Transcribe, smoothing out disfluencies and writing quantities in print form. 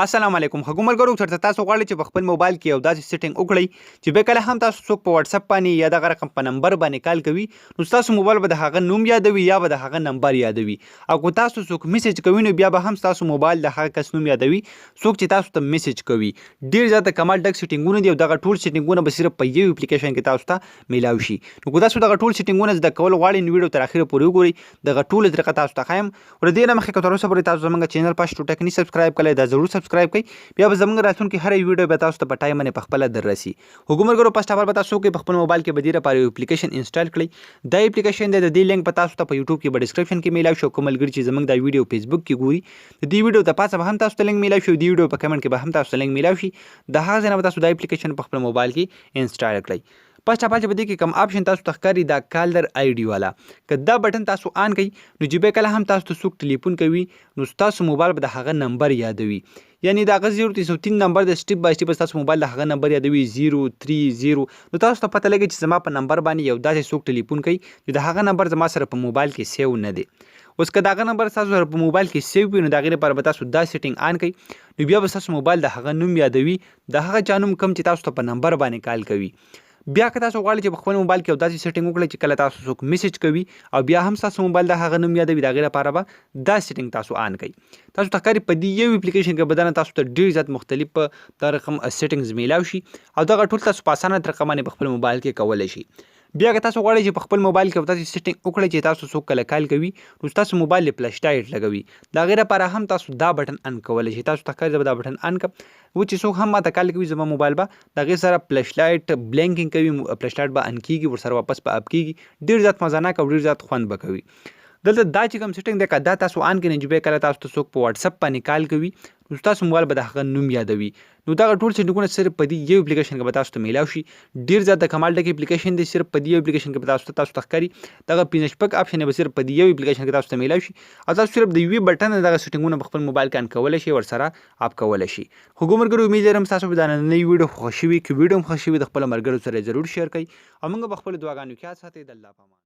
السلام علیکم خو ملګرو، چرته تاسو غواړئ چې په خپل موبایل کې یو داسې سیټینګ وکړئ چې به کله هم تاسو څوک په واتس اپ باندې یا دغه رقم په نمبر باندې کال کوي، نو تاسو موبایل به د هغه نوم یادوي یا به د هغه نمبر یادوي، او که تاسو څوک میسج کوي نو بیا به هم تاسو موبایل د هغه کس نوم یادوي څوک چې تاسو ته میسج کوي. ډیر زیات کمال ډک سیټینګونه دي او دغه ټول سیټینګونه به صرف په یو اپلیکیشن کې تاسو ته میلاو شي. نو که تاسو دغه ټول سیټینګونه زده کول غواړئ نو ویډیو تر اخره پورې وګورئ، دغه ټول طریقه تاسو ته ښایم. ور دې نه مخکې که تر اوسه پورې تاسو زمونږ چینل پښتو ټیک نه سبسکرایب کړئ، دا ضرور سبسکرایب کړئ، بیا به زمونږ راتلونکي هره ویډیو به تاسو ته په ټایم باندې په خپله در رسي. خو ملګرو، فرست اف ال به تاسو کې په خپل موبایل کې به دې لپاره یو اپلیکیشن انسټال کړئ. دا اپلیکیشن دی، د دې لینک به تاسو ته په یوټیوب کې په ډیسکرپشن کې میلاو شي. کوم ملګري چې زمونږ دا ویډیو فیسبوک کې ګوري، د دې ویډیو د پاسه به هم تاسو ته لینک میلاو شي او د ویډیو په کمنټ کې به هم تاسو ته لینک میلاو شي. د هغه ځای نه به تاسو دا اپلیکیشن په خپل موبایل کې انسټال کړئ. فرست اف ال چې په دې کې کوم آپشن تاسو ته ښکاري، دا کالر آی ډي والا، که دا بټن تاسو آن کړئ نو چې بیا کله هم تاسو ته څوک ټلیفون کوي نو تاسو موبایل به د هغه نمبر یادوي، یعنی د هغه 0 3 نمبر د سټیپ بای سټیپ تاسو موبایل د هغه نمبر یادوي، 0 3 0. نو تاسو ته پته لګي چې زما په نمبر باندې یو داسې څوک ټلیفون کوي چې د هغه نمبر زما سره په موبایل کې سیو نه دی. اوس که د هغه نمبر تاسو سره په موبایل کې سیو وي نو د هغې لپاره به تاسو دا سیټینګ آن کړئ، نو بیا به تاسو موبایل د هغه نوم یادوي، د هغه چا نوم کوم چې تاسو ته په نمبر باندې کال کوي. بیا که تاسو غواړئ چې په خپل موبایل کې یو داسې سیټینګ وکړئ چې کله تاسو څوک میسج کوي او بیا هم تاسو موبایل د هغه نوم یادوي، د هغې لپاره به دا سیټینګ تاسو آن کړئ. تاسو ته ښکاري په دې یو اپلیکیشن کې به دنه تاسو ته ډېر زیات مختلف دا رقم سیټینګز میلاو شي او دغه ټول تاسو په اسانه طریقه باندې په خپل موبایل کې کولی شئ. بیا که تاسو غواړئ چې په خپل موبایل کې تاسو سیټینګ وکړئ چې تاسو څوک کله کال کوي نو تاسو موبایل له فلش لایټ لګوي، د هغې لپاره هم تاسو دا بټن آن کولی شئ. تاسو ته ښکاري، زه به دا بټن آن کړم و چې څوک هم ماته کال کوي زما موبایل به د هغې سره فلش لایټ بلینکینګ کوي، فلش لایټ به آن کیږي، ورسره واپس به اپ کیږي. ډیر زیات مزناک او ډیر زیات خوند به کوي. دلته دا چې کوم سیټینګ دی، که دا تاسو آن کړئ چې بیا کله تاسو ته څوک په واتس اپ باندې کال کوي نو تاسو موبایل به د هغه نوم یادوي. نو دغه ټول سیټینګونه صرف په دې یو اپلیکیشن کې به تاسو ته میلاو شي. ډیر زیات د کمال ډک اپلیکیشن دی. صرف په دې یو اپلیکیشن کې به تاسو ته ښکاري دغه پنځه شپږ آپشن به صرف په دې یو اپلیکیشن کې تاسو ته میلاو شي او تاسو صرف د یوې بټن دغه سیټینګونه په خپل موبایل کې آن کولی شئ، ورسره اپ کولی شئ. خو ملګرو، امید لرم تاسو به دا نننۍ ویډیو خوښ شوي. که ویډیو هم خوښ شوي، د خپلو ملګرو سره ضرور شیر کړئ او موږ به خپلو دعاګانو کې یاد ساتئ. د الله په امان.